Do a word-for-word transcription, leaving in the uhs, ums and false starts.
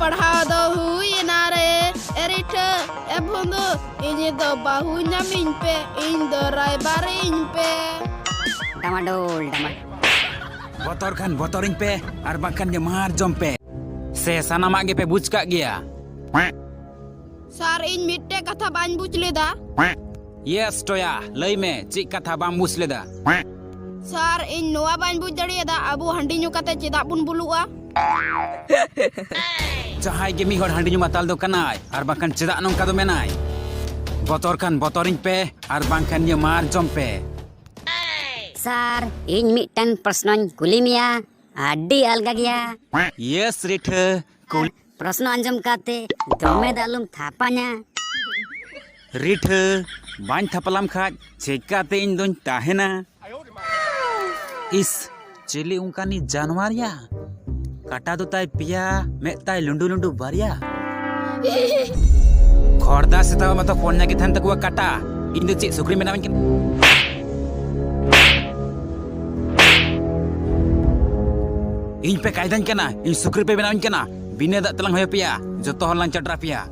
ᱯᱟᱲᱦᱟᱣ ᱫᱚ ᱦᱩᱭ ᱮᱱᱟ ᱨᱮ, ᱮ ᱨᱤᱴᱷᱟᱹ, ᱮ ᱵᱷᱩᱸᱫᱩ, ᱤᱧ ᱫᱚ ᱵᱟᱹᱦᱩ ᱧᱟᱢᱤᱧ ᱯᱮ, ᱤᱧ ᱫᱚ ᱨᱟᱭᱵᱟᱨᱤᱧ ᱯᱮ᱾ ᱰᱟᱢᱟᱰᱳᱞ, ᱰᱟᱢᱟᱰᱳᱞ᱾ ᱵᱚᱛᱚᱨ ᱠᱷᱟᱱ ᱵᱚᱛᱚᱨᱤᱧ ᱯᱮ, ᱟᱨ ᱵᱟᱝᱠᱷᱟᱱ ᱜᱮ ᱢᱟᱨ ᱡᱚᱢ ᱯᱮ᱾ ᱥᱮ ᱥᱟᱱᱟᱢᱟᱜ ᱜᱮᱯᱮ ᱵᱩᱡᱽ ᱠᱟᱜ ᱜᱮᱭᱟ? ᱥᱟᱨ, ᱤᱧ ᱢᱤᱫᱴᱮᱡ ᱠᱟᱛᱷᱟ ᱵᱟᱹᱧ ᱵᱩᱡᱽ ᱞᱮᱫᱟ᱾ ᱭᱮᱥ, ᱴᱚᱭᱟ, ᱞᱟᱹᱭ ᱢᱮ, ᱪᱮᱫ ᱠᱟᱛᱷᱟ ᱵᱟᱢ ᱵᱩᱡᱽ ᱞᱮᱫᱟ? ᱥᱟᱨ, ᱤᱧ ᱱᱚᱣᱟ ᱵᱟᱹᱧ ᱵᱩᱡᱽ ᱫᱟᱲᱮᱭᱟᱫᱟ, ᱟᱵᱚ ᱦᱟᱺᱰᱤ ᱧᱩ ᱠᱟᱛᱮ ᱪᱮᱫᱟᱜ ᱵᱚᱱ ᱵᱩᱞᱩᱜᱼᱟ? ᱡᱟᱦᱟᱸᱭ ᱜᱮ ᱢᱤᱫ ᱦᱚᱲ ᱦᱟᱺᱰᱤ ᱧᱩ ᱢᱟᱛᱟᱞ ᱫᱚ ᱠᱟᱱᱟᱭ, ᱟᱨ ᱵᱟᱝᱠᱷᱟᱱ ᱪᱮᱫᱟᱜ ᱱᱚᱝᱠᱟ ᱫᱚ ᱢᱮᱱᱟᱭ? ᱵᱚᱛᱚᱨ ᱠᱷᱟᱱ ᱵᱚᱛᱚᱨᱤᱧ ᱯᱮ, ᱟᱨ ᱵᱟᱝᱠᱷᱟᱱ ᱜᱮ ᱢᱟᱨ ᱡᱚᱢ ᱯᱮ᱾ ᱥᱟᱨ, ᱤᱧ ᱢᱤᱫᱴᱟᱝ ᱯᱨᱚᱥᱱᱚᱧ ᱠᱩᱞᱤ ᱢᱮᱭᱟ, ᱟᱹᱰᱤ ᱟᱞᱜᱟ ᱜᱮᱭᱟ᱾ ᱭᱮᱥ, ᱨᱤᱴᱷᱟᱹ, ᱠᱩᱞ- ᱯᱨᱚᱥᱱᱚ ᱟᱸᱡᱚᱢ ᱠᱟᱛᱮ ᱫᱚᱢᱮ ᱫᱟᱜ ᱟᱞᱚᱢ ᱛᱷᱟᱯᱟᱧᱟ᱾ ᱨᱤᱴᱷᱟᱹ, ᱵᱟᱹᱧ ᱛᱷᱟᱯᱞᱟᱢ ᱠᱷᱟᱡ ᱪᱮᱠᱟᱛᱮ ᱤᱧ ᱫᱚᱧ ᱛᱟᱦᱮᱱᱟ? ᱤᱥ, ᱪᱤᱞᱤ ᱚᱱᱠᱟᱱᱤᱡ ᱡᱟᱱᱣᱟᱨ ᱭᱟ? ᱠᱟᱴᱟ ᱫᱚ ᱛᱟᱭ ᱯᱮᱭᱟ, ᱢᱮᱫ ᱛᱟᱭ ᱞᱩᱸᱰᱩ ᱞᱩᱸᱰᱩ ᱵᱟᱨᱭᱟ᱾ ᱠᱷᱚᱲᱫᱟ ᱥᱮᱛᱟᱣᱟᱜ ᱢᱟᱛᱚ ᱯᱚᱱᱭᱟ ᱜᱮ ᱛᱟᱦᱮᱱ ᱛᱟᱠᱚᱣᱟ ᱠᱟᱴᱟ᱾ ᱤᱧ ᱫᱚ ᱪᱮᱫ ᱥᱩᱠᱨᱤ ᱵᱮᱱᱟᱣᱤᱧ ᱠᱟᱱᱟ? ᱤᱧ ᱯᱮ ᱠᱟᱭᱫᱟᱧ ᱠᱟᱱᱟ, ᱤᱧ ᱥᱩᱠᱨᱤ ᱯᱮ ᱵᱮᱱᱟᱣᱤᱧ ᱠᱟᱱᱟ᱾ ᱵᱤᱱᱟᱹ ᱫᱟᱜ ᱛᱮᱞᱟᱝ ᱦᱚᱭᱚ ᱯᱮᱭᱟ, ᱡᱚᱛᱚ ᱦᱚᱲ ᱞᱟᱝ ᱪᱟᱰᱨᱟ ᱯᱮᱭᱟ᱾